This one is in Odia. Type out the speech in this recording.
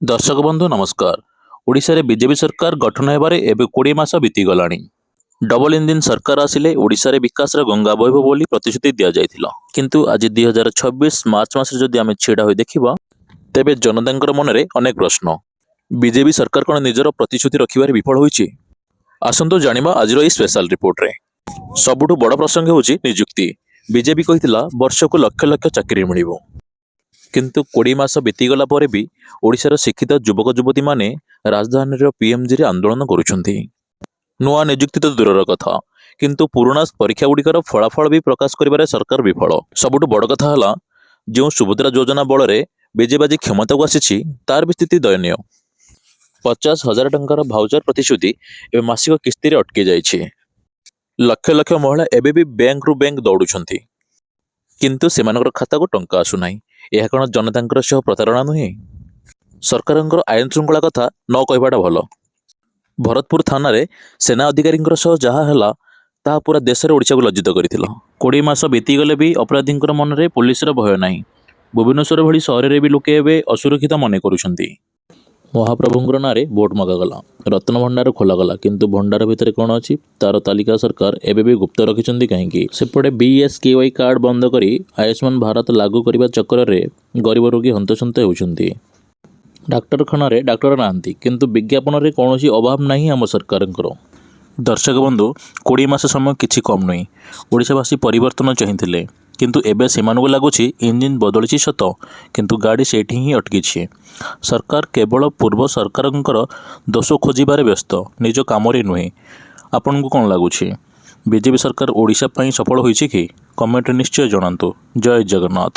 ଦର୍ଶକ ବନ୍ଧୁ, ନମସ୍କାର। ଓଡ଼ିଶାରେ ବିଜେପି ସରକାର ଗଠନ ହେବାରେ ଏବେ 20 ମାସ ବିତିଗଲାଣି। ଡବଲ ଇଞ୍ଜିନ୍ ସରକାର ଆସିଲେ ଓଡ଼ିଶାରେ ବିକାଶର ଗଙ୍ଗା ବହିବ ବୋଲି ପ୍ରତିଶ୍ରୁତି ଦିଆଯାଇଥିଲା। କିନ୍ତୁ ଆଜି 2026 ମାର୍ଚ୍ଚ ମାସରେ ଯଦି ଆମେ ଛିଡ଼ା ହୋଇ ଦେଖିବା, ତେବେ ଜନତାଙ୍କର ମନରେ ଅନେକ ପ୍ରଶ୍ନ। ବିଜେପି ସରକାର କ'ଣ ନିଜର ପ୍ରତିଶ୍ରୁତି ରଖିବାରେ ବିଫଳ ହୋଇଛି? ଆସନ୍ତୁ ଜାଣିବା ଆଜିର ଏହି ସ୍ପେଶାଲ ରିପୋର୍ଟରେ। ସବୁଠୁ ବଡ଼ ପ୍ରସଙ୍ଗ ହେଉଛି ନିଯୁକ୍ତି। ବିଜେପି କହିଥିଲା ବର୍ଷକୁ ଲକ୍ଷ ଲକ୍ଷ ଚାକିରି ମିଳିବ। କିନ୍ତୁ 20 ମାସ ବିତିଗଲା ପରେ ବି ଓଡ଼ିଶାର ଶିକ୍ଷିତ ଯୁବକ ଯୁବତୀମାନେ ରାଜଧାନୀର ପିଏମ୍ଜିରେ ଆନ୍ଦୋଳନ କରୁଛନ୍ତି। ନୂଆ ନିଯୁକ୍ତି ତ ଦୂରର କଥା, କିନ୍ତୁ ପୁରୁଣା ପରୀକ୍ଷାଗୁଡ଼ିକର ଫଳାଫଳ ବି ପ୍ରକାଶ କରିବାରେ ସରକାର ବିଫଳ। ସବୁଠୁ ବଡ଼ କଥା ହେଲା, ଯେଉଁ ସୁଭଦ୍ରା ଯୋଜନା ବଳରେ ବିଜେପି ଆଜି କ୍ଷମତାକୁ ଆସିଛି, ତାର ବି ସ୍ଥିତି ଦୟନୀୟ। 50,000 ଟଙ୍କାର ଭାଉଚର ପ୍ରତିଶ୍ରୁତି ଏବେ ମାସିକ କିସ୍ତିରେ ଅଟକି ଯାଇଛି। ଲକ୍ଷ ଲକ୍ଷ ମହିଳା ଏବେ ବି ବ୍ୟାଙ୍କରୁ ବ୍ୟାଙ୍କ ଦୌଡୁଛନ୍ତି, କିନ୍ତୁ ସେମାନଙ୍କର ଖାତାକୁ ଟଙ୍କା ଆସୁନାହିଁ। ଏହା କ'ଣ ଜନତାଙ୍କର ସହ ପ୍ରତାରଣା ନୁହେଁ? ସରକାରଙ୍କର ଆଇନ ଶୃଙ୍ଖଳା କଥା ନ କହିବାଟା ଭଲ। ଭରତପୁର ଥାନାରେ ସେନା ଅଧିକାରୀଙ୍କର ସହ ଯାହା ହେଲା, ତାହା ପୁରା ଦେଶରେ ଓଡ଼ିଶାକୁ ଲଜ୍ଜିତ କରିଥିଲା। 20 ମାସ ବିତିଗଲେ ବି ଅପରାଧୀଙ୍କର ମନରେ ପୋଲିସର ଭୟ ନାହିଁ। ଭୁବନେଶ୍ୱର ଭଳି ସହରରେ ବି ଲୋକେ ଏବେ ଅସୁରକ୍ଷିତ ମନେ କରୁଛନ୍ତି। ମହାପ୍ରଭୁଙ୍କର ନାଁରେ ଭୋଟ ମଗାଗଲା, ରତ୍ନଭଣ୍ଡାର ଖୋଲାଗଲା, କିନ୍ତୁ ଭଣ୍ଡାର ଭିତରେ କ'ଣ ଅଛି, ତାର ତାଲିକା ସରକାର ଏବେ ବି ଗୁପ୍ତ ରଖିଛନ୍ତି କାହିଁକି? ସେପଟେ ବିଏସ୍କେୱାଇ କାର୍ଡ଼ ବନ୍ଦ କରି ଆୟୁଷ୍ମାନ ଭାରତ ଲାଗୁ କରିବା ଚକ୍କରରେ ଗରିବ ରୋଗୀ ହନ୍ତସନ୍ତ ହେଉଛନ୍ତି। ଡାକ୍ତରଖାନାରେ ଡାକ୍ତର ନାହାନ୍ତି, କିନ୍ତୁ ବିଜ୍ଞାପନରେ କୌଣସି ଅଭାବ ନାହିଁ ଆମ ସରକାରଙ୍କର। ଦର୍ଶକ ବନ୍ଧୁ, 20 ମାସ ସମୟ କିଛି କମ୍ ନୁହେଁ। ଓଡ଼ିଶାବାସୀ ପରିବର୍ତ୍ତନ ଚାହିଁଥିଲେ, କିନ୍ତୁ ଏବେ ସେମାନଙ୍କୁ ଲାଗୁଛି ଇଞ୍ଜିନ୍ ବଦଳିଛି ସତ, କିନ୍ତୁ ଗାଡ଼ି ସେଇଠି ହିଁ ଅଟକିଛି। ସରକାର କେବଳ ପୂର୍ବ ସରକାରଙ୍କର ଦୋଷ ଖୋଜିବାରେ ବ୍ୟସ୍ତ, ନିଜ କାମରେ ନୁହେଁ। ଆପଣଙ୍କୁ କ'ଣ ଲାଗୁଛି, ବିଜେପି ସରକାର ଓଡ଼ିଶା ପାଇଁ ସଫଳ ହୋଇଛି କି? କମେଣ୍ଟରେ ନିଶ୍ଚୟ ଜଣାନ୍ତୁ। ଜୟ ଜଗନ୍ନାଥ।